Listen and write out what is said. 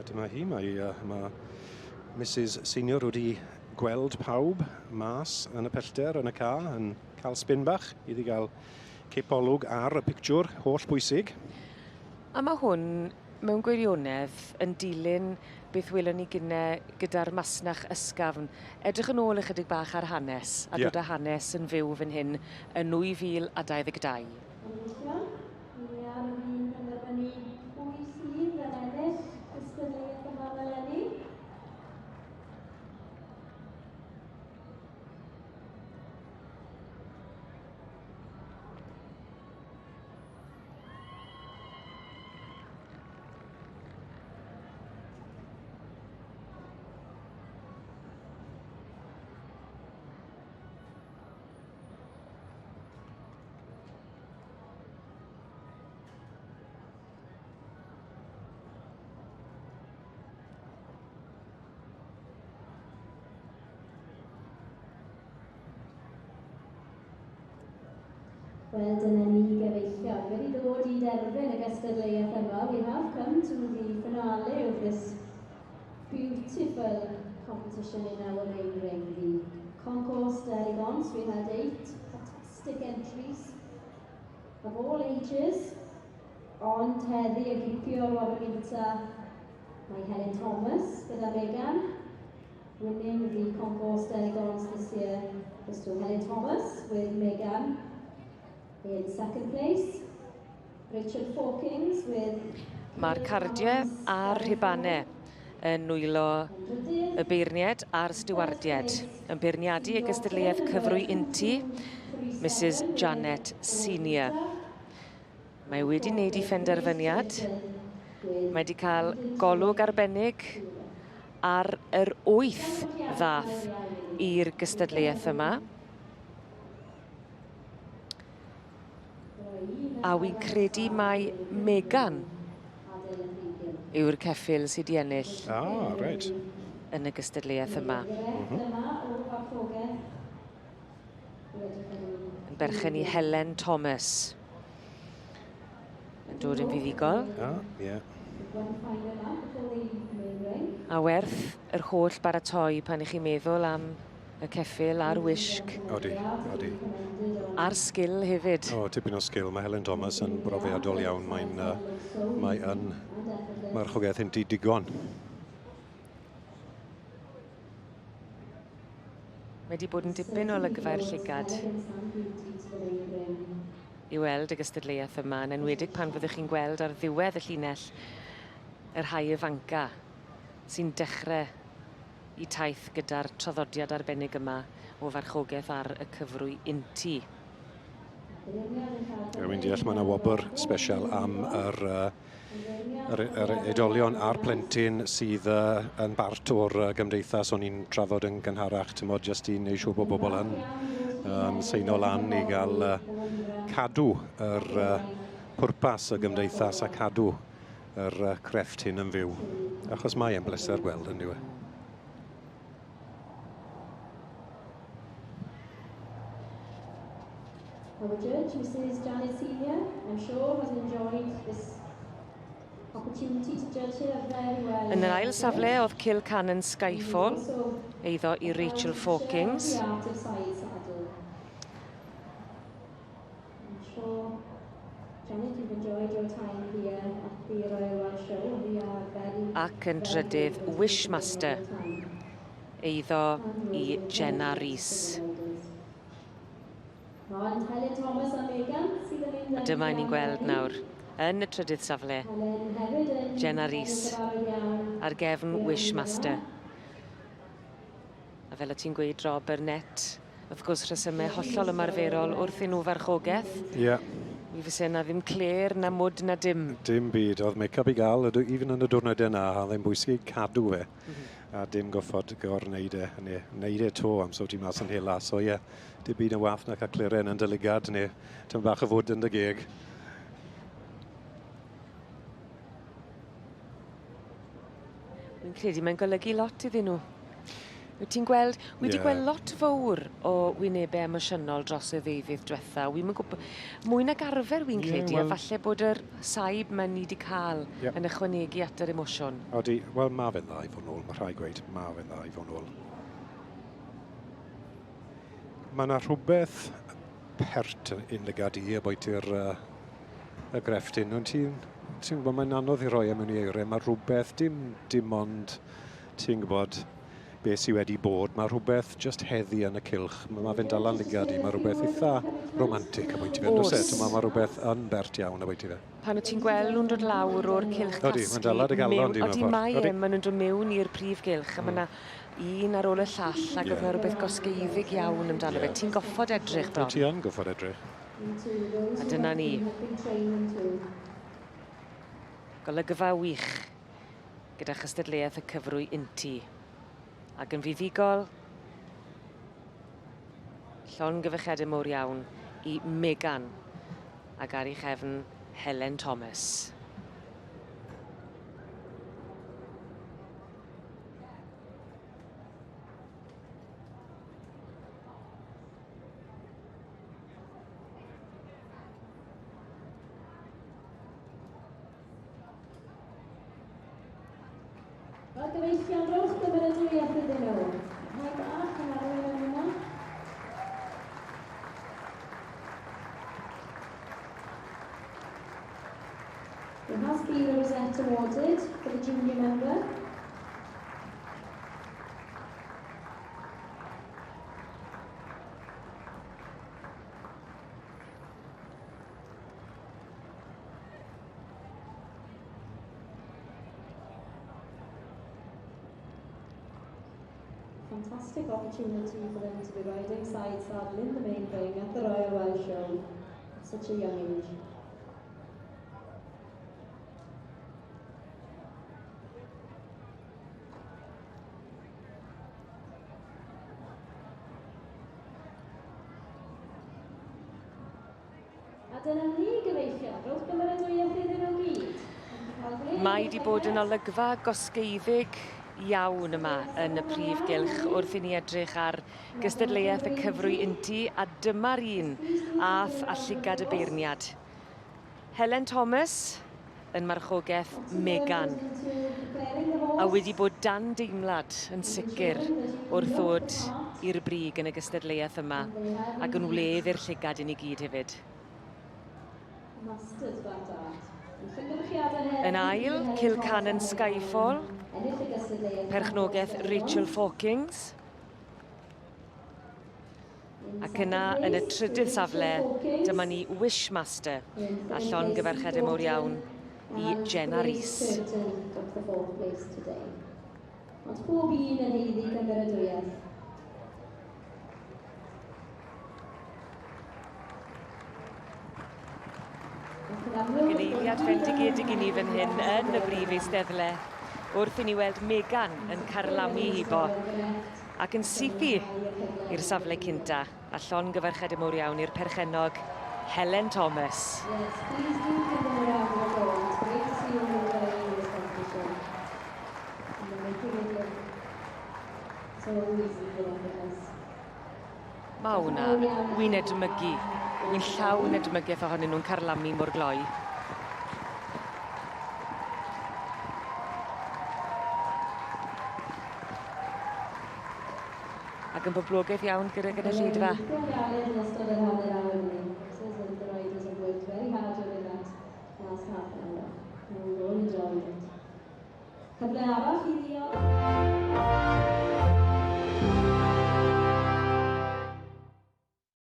Dyma hi, mae, uh, mae Mrs Senior wedi gweld pawb mas yn y pellter yn y car yn cael spin bach iddi gael cipolwg ar y pictiwr holl bwysig. A mae hwn mewn gwirionedd yn dilyn beth welon ni gynne gyda'r masnach ysgafn. Edrych yn ôl ychydig bach ar hanes a yeah. dod â hanes yn fyw fan hyn yn 2022. Enillion, ni ar fin penderfynu pwy sydd yn ennill cystadleuaeth yma eleni. Wel, dyna ni gyfeillion. Wedi dod i derfyn y gystadleuaeth yma. We have come to the finale of this beautiful competition in our main ring, the Concours d'Elegance. We had eight fantastic entries of all ages. Ond heddi y gipio'r wobr gynta mae Helen Thomas gyda Megan. Winning the Concours d'Elegance this year was to Helen Thomas with Megan in second place. Richard Hawkins with Mae'r cardiau a'r rhubanau yn nwylo y beirniaid a'r stiwardiaid. Yn beirniadu y gystadleuaeth cyfrwy untu, Mrs Janet Senior. Mae wedi wneud ei phenderfyniad. Mae wedi cael golwg arbennig ar yr wyth ddath i'r gystadleuaeth yma. A wy'n credu mai Megan yw'r ceffyl sydd wedi ennill ah, right. yn y gystadleuaeth yma. Mm -hmm. Yn berchen i Helen Thomas. Yn dod yn fuddugol. Ah, ie. Yeah. A werth yr holl baratoi pan i chi'n meddwl am y ceffyl a'r wisg. Odi, odi. A'r sgil hefyd. O, tipyn o sgil. Mae Helen Thomas yn brofiadol iawn. Mae'n uh, mae yn marchogaeth hynty digon. Mae wedi bod yn dipyn o olygfa i'r llygad i weld y gystadleuaeth yma, yn enwedig pan fyddwch chi'n gweld ar ddiwedd y llinell y rhai ifanca sy'n dechrau i taith gyda'r traddodiad arbennig yma o farchogaeth ar y cyfrwy untu. Rwy'n deall mae yna wobr special am yr, uh, yr, yr oedolion a'r plentyn sydd uh, yn bart o'r uh, gymdeithas o'n i'n trafod yn gynharach, ti'n modd, jyst i wneud siŵr bod bobl yn um, seino lan i gael uh, cadw yr uh, pwrpas y gymdeithas a cadw yr uh, crefft hyn yn fyw. Achos mae e'n bleser gweld yn diwe. Our judge, Mrs Janet Senior, I'm sure has enjoyed this opportunity to judge her very well. Yn yr ail safle oedd Kill Cannon Skyfall, eiddo i Rachel Fawkins. I'm sure, Janet, you've enjoyed your time here at the Royal Welsh Show and we are very, Ac yn drydydd, Wishmaster, eiddo i Jenna Rees. Ond Helen Thomas a Megan sydd yn mynd A dyma ni'n gweld nawr, yn y trydydd safle, Jenna Rees ar gefn Wishmaster. A fel o ti'n gweud, Rob, yr net, wrth gwrs, rhesymau hollol ymarferol wrth i nhw farchogaeth. Ie. Yeah. Mi fyse yna ddim clêr na mwd na dim. Dim byd. Oedd make-up i gael, even yn y diwrnodau yna, a oedd e'n bwysig cadw fe. Mm -hmm. A dim goffod gorwneud e, neu wneud e to am so ti mas yn hela. So ie, yeah, dim byd yn wath na cael cleren yn dy lygad, neu tym bach o fwd yn dy geg. Fi'n credu mae'n golygu lot iddyn nhw. Wyt ti'n gweld, wi wedi Ie. gweld lot fawr o wynebau emosiynol dros y ddeuddydd diwetha. Wi'm yn gwybod, mwy nag arfer wy'n Ie, credu, a wel- falle bod yr saib ma ni wedi cael Ie. yn ychwanegu at yr emosiwn. Odi, wel ma fe'n dda i fod nôl, mae rhaid gweud, ma fe'n dda i fod nôl. Mae yna rhywbeth pert yn lygad i aboiti'r y grefft hyn, ond ti'n gwybod, mae'n anodd i roi e mewn i eiriau. Mae rhywbeth, dim ond, ti'n gwybod, beth sydd wedi bod. Mae rhywbeth just heddi yn y cylch. Mae fe'n dal yn lygad i. Mae rhywbeth eitha romantic aboiti fe. Oes e? Mae rhywbeth yn bert iawn aboiti fe. Pan wyt ti'n gweld nhw'n dod lawr o'r cylch Odi, casglu... mae'n dala dy galon di mewn Odi, ffordd. mae e, Odi. maen nhw'n dod mewn i'r prif gylch, a mae yna un ar ôl y llall, ac oedd yna rhywbeth gosgeiddig iawn amdano fe. Ti'n goffod edrych bron. Ti yn goffod edrych. A dyna ni. Golygfa wych gyda chystadleuaeth y cyfrwy untu. Ac yn fuddugol, llongyfarchiadau mowr iawn i Megan ac ar ei chefn Helen Thomas. Wel, gyfeillion, rowch gymeradwyaeth iddyn nhw. Rhai bach yn arwain yn yna. There has been a rosette awarded for the junior member. Fantastic opportunity for them to be riding side saddle in the main ring at the Royal Welsh Show at such a young age. A dyna ni gyfeillion, rhowch gymeradwyaeth iddyn nhw gyd. Mae wedi bod yn olygfa gosgeiddig iawn yma yn y prif gylch wrth i ni edrych ar gystadleuaeth y cyfrwy untu, a dyma'r un ath a llygad y beirniad. Helen Thomas yn marchogaeth Megan, a wedi bod dan deimlad yn sicr wrth ddod i'r brig yn y gystadleuaeth yma, ac yn wledd i'r llygad i ni gyd hefyd. Masters that art. Llongyfarchiadau hefyd Yn ail, i Helen Cilcanan Thomas Skyfall, ennill y gystadleuaeth perchnogaeth Rachel Fawkins. In Ac yna, yn y second place, trydydd Rachel safle, Fawkins. dyma ni Wishmaster, In a third place, llongyfarchiadau mowr iawn i And Jenna Grace Rees. Curtin took the fourth place today. Ond pob un yn haeddu cymeradwyaeth. Ac yn amlwg, Ac yn eiliad fendigedig i ni fan hyn yn y brif eisteddle, wrth i ni weld Megan yn carlamu hibo ac yn sythu i'r safle cynta, a llongyfarchiadau mowr iawn i'r perchennog Helen Thomas. Yes, please do give them a round of applause. It's great to see them enjoying this competition. And they're making it look so easy for effortless. Mae hwnna, wy'n edmygu, wy'n llawn edmygaeth ohonyn nhw'n carlamu mor gloi. Ac yn boblogaidd iawn gyda gynulleidfa. Weithio'n galed yn ystod yr hanner awr hynny. Says that the riders have worked very hard during that last half an hour. And we've all enjoyed it. Cyfle arall i ddiolch.